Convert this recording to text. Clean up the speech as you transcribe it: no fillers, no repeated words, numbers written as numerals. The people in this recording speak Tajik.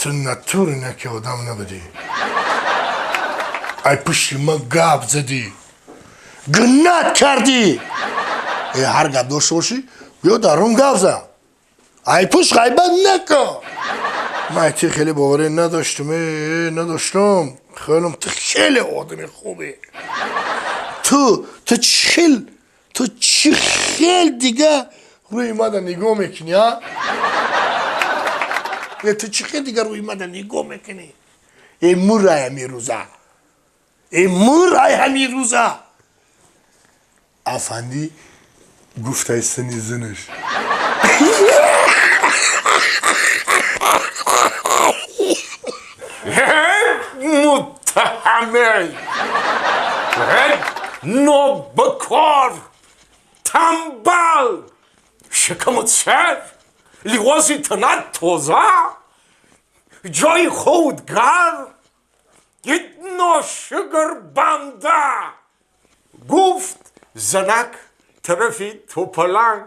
Ту натури наки одам набудӣ. Ай пушти ма гап задӣ, гуннат кардӣ. Э, ҳар гап дошта бошӣ, биё дарун гап зан, ай пушт ғайбат накун. Ман ти хеле боварӣ надоштам, э, надоштам. Хаёлам ту хеле одами хубе. Ту чӣ хел, ту чӣ хел дига рӯи мада нигоҳ мекунӣ, а? Э, ту чӣ хел дига рӯи мада нигоҳ мекунӣ? Э, мурай ҳамин рӯза, э, мурай ҳамин рӯза. Афандӣ гуфтай сини зинаш. Муттаҳамел, нобакор, тамбал, шикамут сер, либоси танат тоза, ҷои худ гарм, ношукр банда, гуфт занак тарафи тӯпаланг.